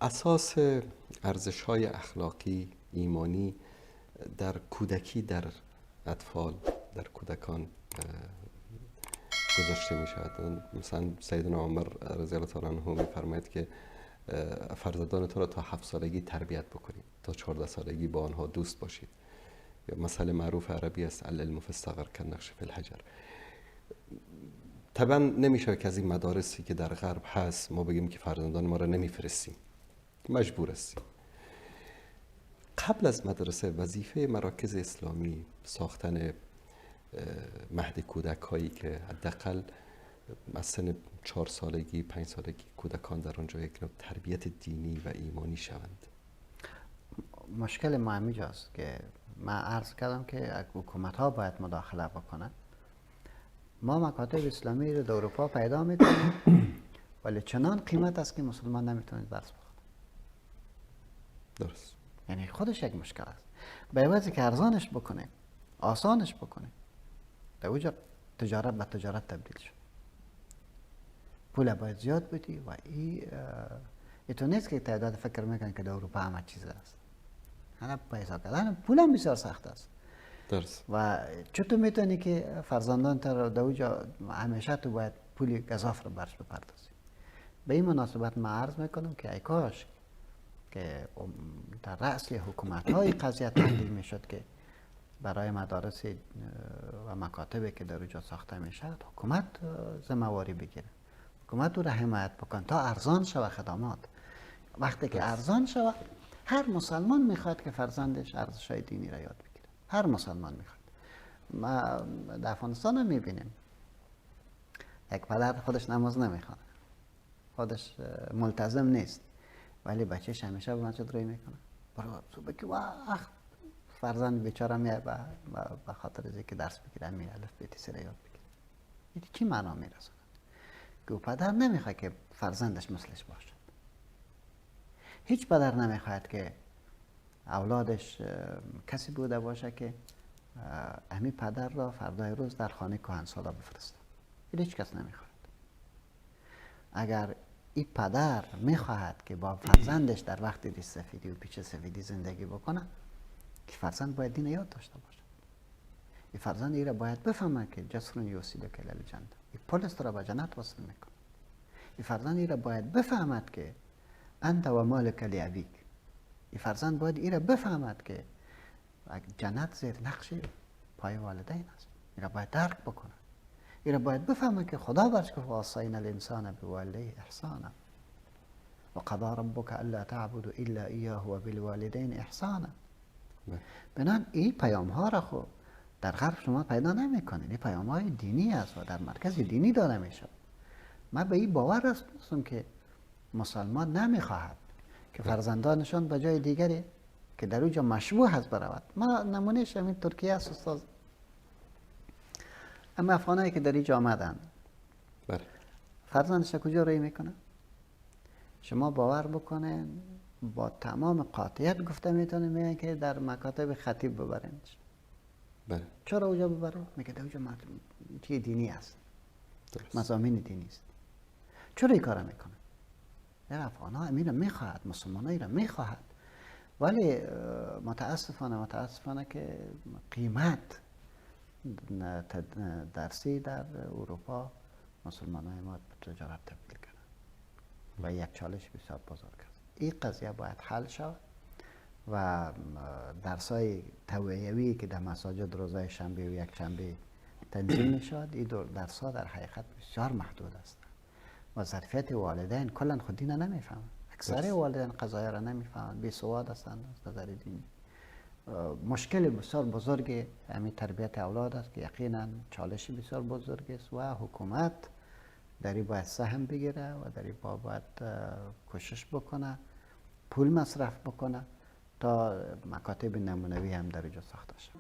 اساس ارزش‌های اخلاقی ایمانی در کودکی، در اطفال، در کودکان گذاشته می شود. مثلا سیدنا عمر رضی الله تعالی عنه می فرماید که فرزندان تو را تا 7 سالگی تربیت بکنید، تا 14 سالگی با آنها دوست باشید. یا مسئله معروف عربی است، العلم فی الصغر کالنقش فی الحجر. طبعا نمیشه که از این مدارسی که در غرب هست ما بگیم که فرزندان ما را نمیفرستیم، مجبور هستیم. قبل از مدرسه وظیفه مراکز اسلامی ساختن مهد کودک هایی که حداقل از سن 4 سالگی 5 سالگی کودکان در آنجا یک نوع تربیت دینی و ایمانی شوند. مشکل ما همینجاست که من عرض کردم که حکومت ها باید مداخله بکنن. ما مکاتب اسلامی رو در اروپا پیدا میکنیم ولی چنان قیمت است که مسلمان نمیتونید درس بخونه. درست. یعنی خودش یک مشکل است. به عوضی که ارزانش بکنه، آسانش بکنه، در اوجا تجارت به تجارت تبدیل شد. پول باید زیاد بدی و این نیست که تعداد فکر میکنن که در اروپا همه چیز است. همه پیدا کردن پول هم بسیار سخت است. درست. و چطور میتونی که فرزندان تر در اوجا همیشه تو باید پول گزاف رو برش بپردازی؟ به این مناسبت من عرض میکنم که ای کاش که در رأس حکومت های قضیه تحلیل میشد که برای مدارس و مکاتبی که در اوجا ساخته میشد حکومت ذمه‌واری بگیره، حکومت او را حمایت بکن تا ارزان شود خدمات. وقتی که ارزان شود، هر مسلمان میخواد که فرزندش ارزش‌های دینی را یاد بگیره. هر مسلمان میخواد. ما در افغانستان هم میبینیم یک پدر خودش نماز نمیخوانه، خودش ملتزم نیست، ولی بچهش همیشه به مسجد روی میکنه. برو صبح که وقت فرزند بیچاره میاد به خاطر از اینکه درس بگیره، می الف ب ت را یاد بگیره. این چی معنا میرسونه؟ که پدر نمیخواد که فرزندش مثلش باشد. هیچ پدر نمیخواد که اولادش کسی بوده باشه که امی پدر را فردای روز در خانه کهنسالا بفرسته. این هیچ کس نمیخواد. اگر این پدر میخواهد که با فرزندش در وقت ریش سفیدی و پیچ سفیدی زندگی بکنه، که فرزند باید دین یاد داشته باشد. این فرزند ای را باید بفهمه که جسر یوصلک الی الجنه، این پل است را به جنت وصل میکنه. این فرزند ای را باید بفهمد که انت و مالک لابیک. این فرزند باید ای را بفهمد که جنت زیر نقش پای والدین است. ای را باید درک بکنه. ای را باید بفهمه که خدا برش گفت وصینا الانسان بوالدیه احسانا و قضا ربک الا تعبدوا الا ایاه و بالوالدین احسانا. بنابراین این پیام ها را خب در غرب شما پیدا نمیکنید. این پیام های دینی است و در مرکز دینی داده میشد. من به این باور هستم که مسلمان نمیخواهد که فرزندانشان به جای دیگری که در اونجا مشبوه هست برود. ما نمونهش همین ترکیه است استاد. اما افغانایی که در اینجا آمدن فرزندش کجا روی میکنه؟ شما باور بکنین با تمام قاطعیت گفته میتونیم میگن که در مکاتب خطیب ببرینش. بله. چرا اونجا ببرین؟ میگه در اونجا چیز دینی است، مضامین دینی است. چرا این کارا میکنه؟ افغان ها امین میخواهد، مسلمان ها میخواهد، ولی متاسفانه که قیمت درسی در اروپا مسلمان های ما به تجارت تبدیل کردن و یک چالش بسیار بزرگ است. این قضیه باید حل شود و درسای توعیوی که در مساجد روزهای شنبه و یک شنبه تنظیم می شود، این درس‌ها در حقیقت بسیار محدود است و ظرفیت والدین کلا خود دین نمیفهمند. اکثر والدین قضایا را نمیفهمند، بی سواد هستند از نظر دینی. مشکل بسیار بزرگ همین تربیت اولاد است که یقینا چالش بسیار بزرگ است و حکومت در این باید سهم بگیره و در این باید کوشش بکنه، پول مصرف بکنه تا مکاتب نمونوی هم در اینجا ساخته شود.